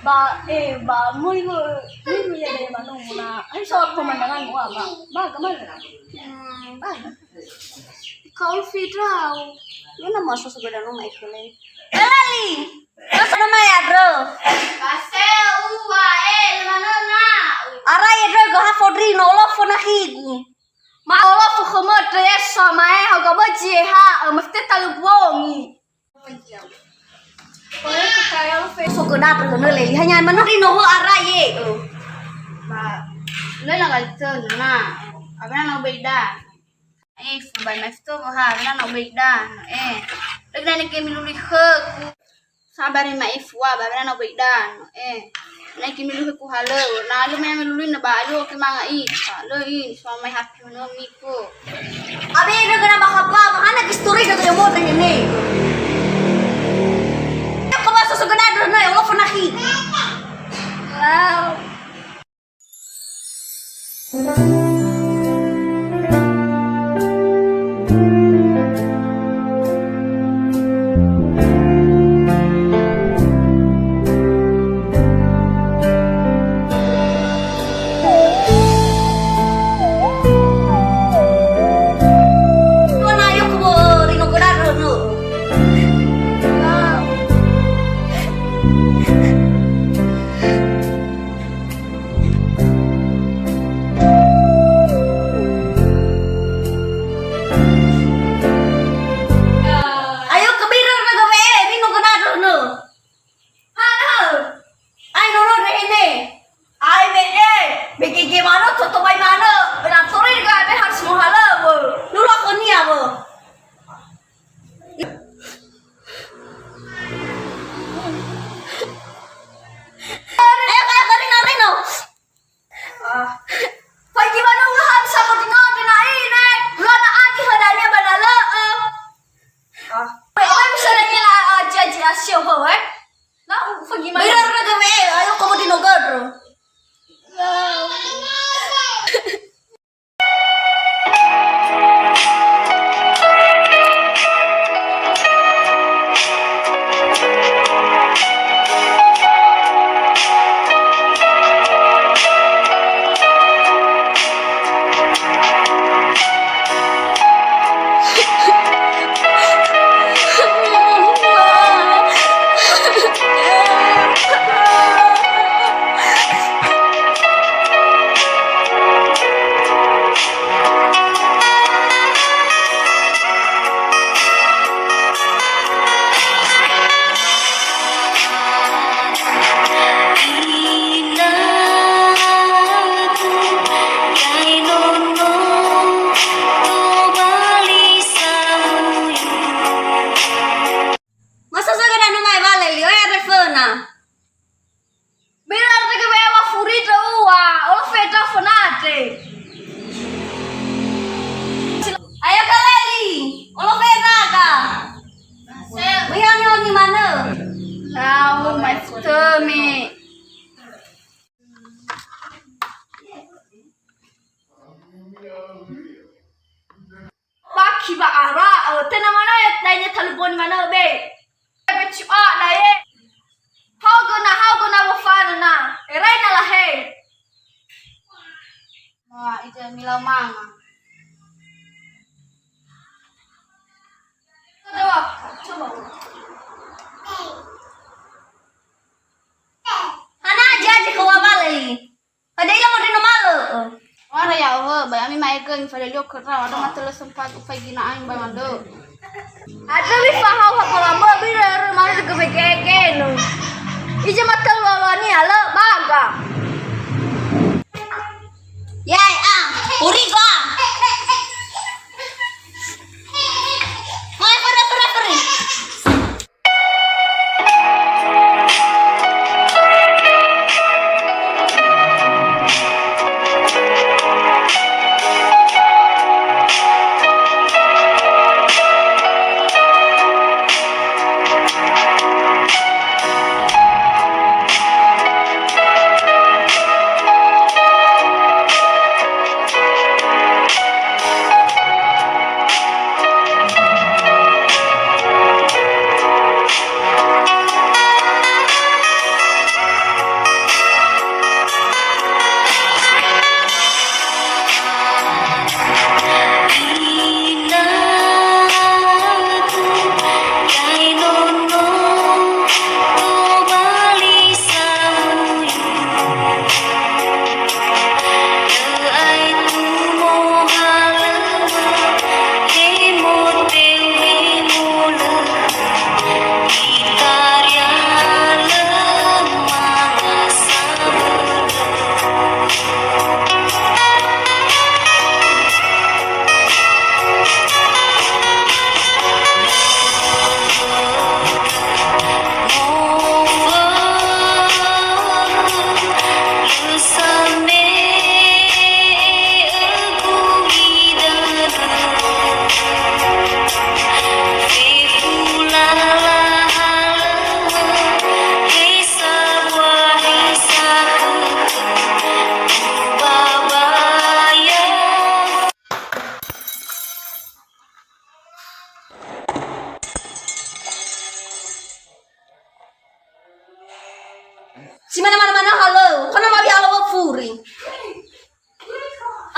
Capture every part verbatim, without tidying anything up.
Ba, eh, ba, mui, mui, mui, mui, ya, daya mano, muna. Ayo, so, pemandangan mua, ba. Ba, kemana? Hmm, ba. Kau Fitra, lu na mau susu gada no mai kele. Lali, masa no mai adro. Kase ua, eh, lu na na. Ara ya dro go ha fodri no lo fo na higu. Ma olo fo khomot ya so mai ha go boji ha, eh, mesti talu bongi. Sogöna drönö leli hanya menuri noho ara ye. Ba, lö na galtö na. Abana na ubeida. Eh, sabai masto ha, abana na ubeida. Eh, lö na neke milului khöku. Sabari ma'efua, ba abana na ubeida. Eh. Na iki miluhi ku halö, na alö me milului na ba alö ke manga i. Lö i, so mai hapi no miku. Abi, ira gana ba hapa, mahana ki story ga ya mo tanya ne. Ko ba susu gana dulu na, ya Allah, pernah ki. Wow. Ayo kebira na gawe, bingung kena dulu. Hana. Ai nono rehene. Ai me e, B G G mano, toto bai mano. Bena tore ga be harus muhala, bo. Dulu aku nia, bo. Ayo, ayo, Rino, Rino. Ah. Fa gimana ulah bisa ko dino dina ine? Ulah na agi hadanya bana le. Ah. Wei, wei bisa nanya la, ah, janji asio ho, eh? Na, fa gimana? Benar na game, ayo kamu dino gadro. Masa saga na numai wale li, oya reföna. Bila tege wewa furi dua, olo feta fenate. Ayo kaleli, olo feta ka. Wihani oni mana? Lau, mai futemi. Bakhi ba ara, eh, tena mana ya, dainya talu boni mana be. Be cua na ye. Hau guna, hau guna wafana na. Erai na lahe. Wah, itu mila manga. Coba, coba. Hana aja aja ke wabale. Ada ila modri no malö. Wara ya Allah, bai ami ma'egö mifadalio khöra, ada matölö sempat ufaigi na aing bai mandö. Ada mifahau ha kolamö bira rö mare gebe gege no. Ija matölö lani alö baga. Yai a, urigo a. Mai, kore, kore, kore.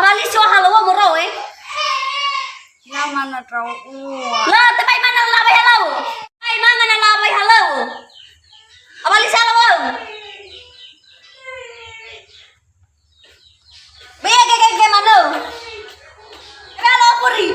Abali si wa halöŵö moro, eh? Na mana trau ua. La, tebai mana labai halöŵö. Tebai mana na labai halöŵö. Abali si halöŵö. Be ge, ge, ge, manö. Be halöŵö puri.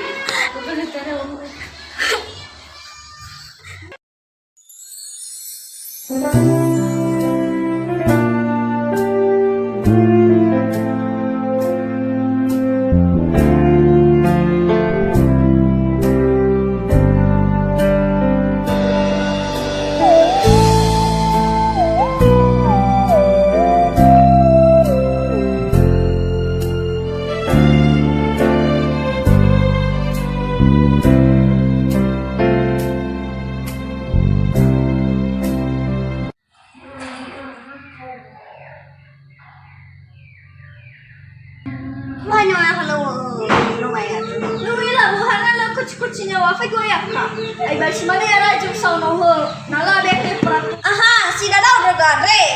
Wah, nyawa halöŵö, lumayan. Lu ila, buhana na kuci-kuci nyawa, fa gua ya, Kak? Ai, bal si mana ya, Raja, sau no ho. Na la be ke prat. Aha, si dadau degare, eh.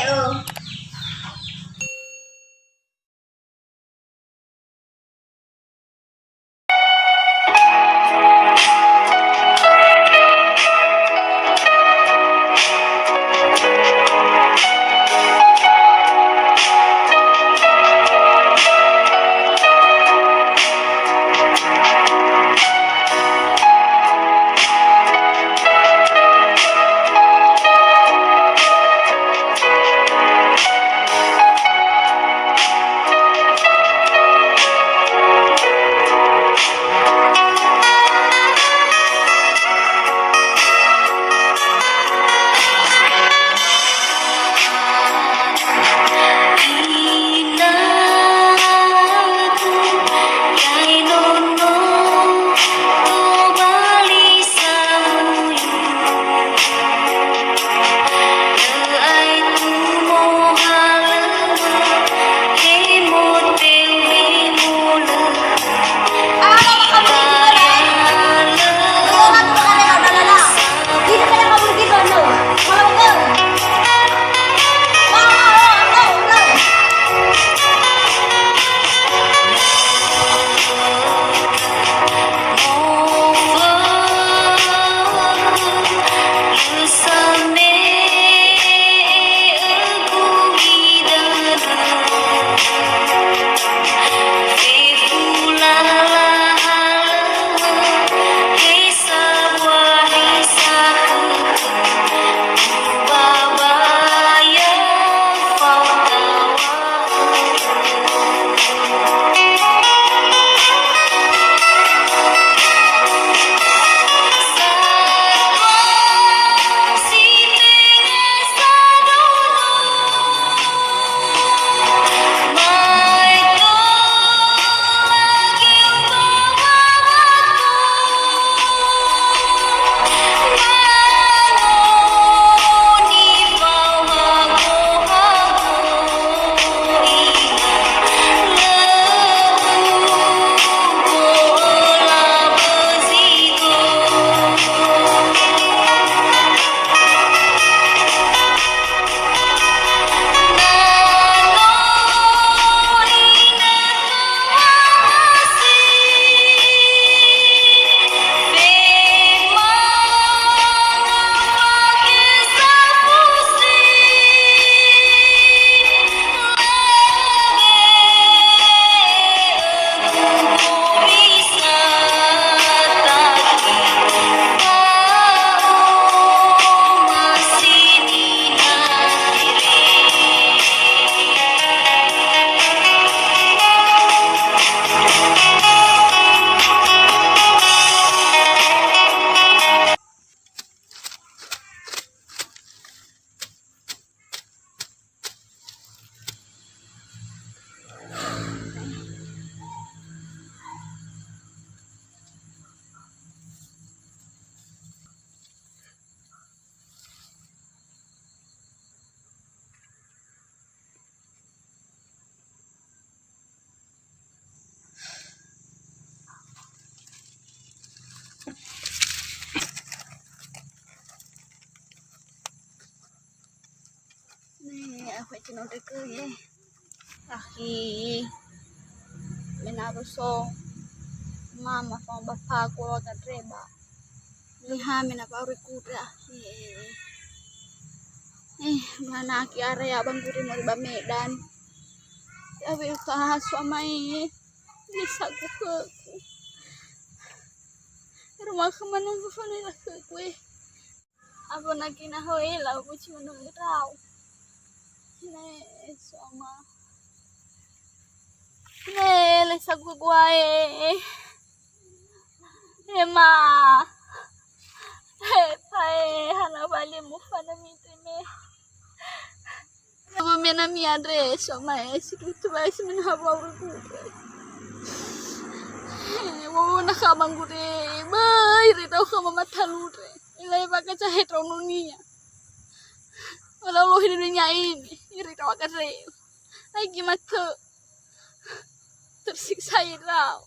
Nih, aku cino deke ye. Akhi. Mena Roso mama sama bapaku wa gadreba. Liha me na pauri kuda. Eh, eh, eh. Eh, mana ki area bang guri mori ba Medan. Ya be ka suamai. Ni sagu khöku. Rumah kemana gufana la khöku, eh. Abona gina hoe la uguci menurut rau. Ne, suama. Ne, le sagu guae. Ema. He, pae, hana bali mufana mitime. Mena mi andre, suama e, si tutu bae si mena hawa uru gure. Wo na kama gure, bai re tau kama mata lure. Ilai baka cahe trau nunia. Walau lohi dunia ini, iri tau akan reu. Lagi mata. Tersiksa ira.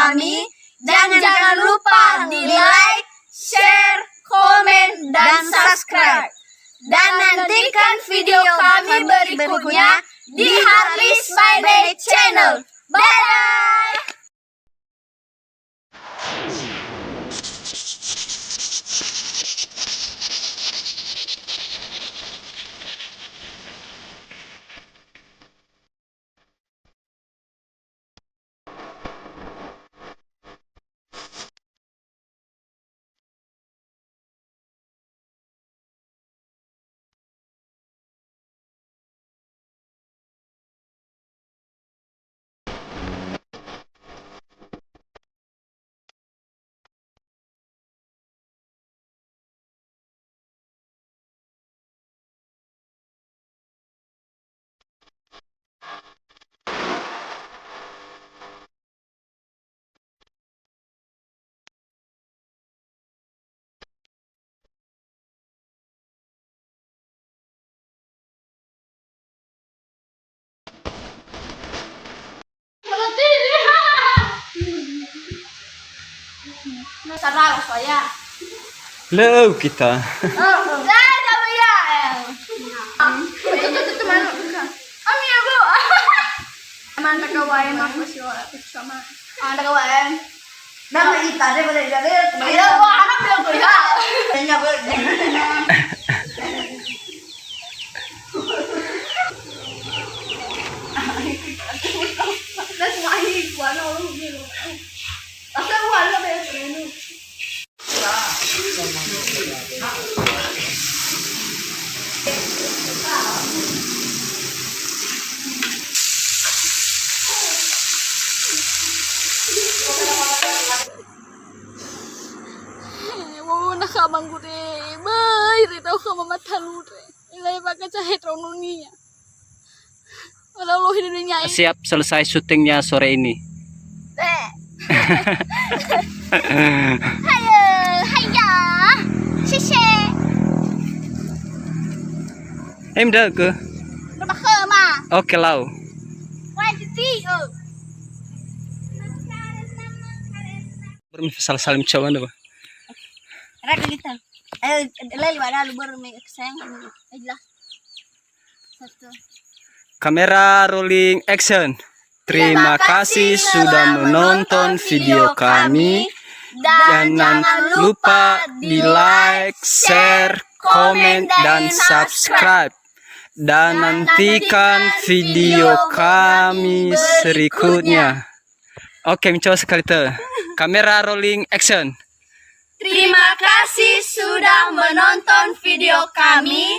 kami, dan jangan lupa di like, share, komen, dan subscribe. Dan nantikan video kami berikutnya di Harlis by Day Channel. Bye-bye! Lö'ö kita. Nama ita deh, boleh jadi. Iya, wah, anak dia tuh, ya. Hanya boleh. That's why he wanna all of you. That's why I love it. Wawona kha banggure, bai re tau kha mama talure. Ilai baka cahe tronunia. Walau lohi dunia ini. Siap selesai syutingnya sore ini. Hayo, haya. Sise. Em dah ke? Rumah ke ma? Oke lau. One, two, three, oh. Bermi salah salim coba dah. Raga kita. Eh, lali wada lu bermi sayang. Eh, jelas. Satu. Kamera rolling action. Terima kasih sudah menonton video kami. Dan jangan lupa di like, share, komen, dan subscribe. Dan nantikan video kami berikutnya. Oke, mencoba sekali te. Kamera rolling action. Terima kasih sudah menonton video kami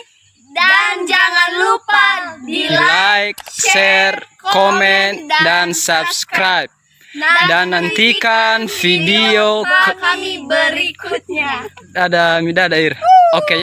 dan jangan lupa di like, share, komen, dan subscribe. Dan nantikan video kami berikutnya. Dadah, mi dadah, Ir. Oke.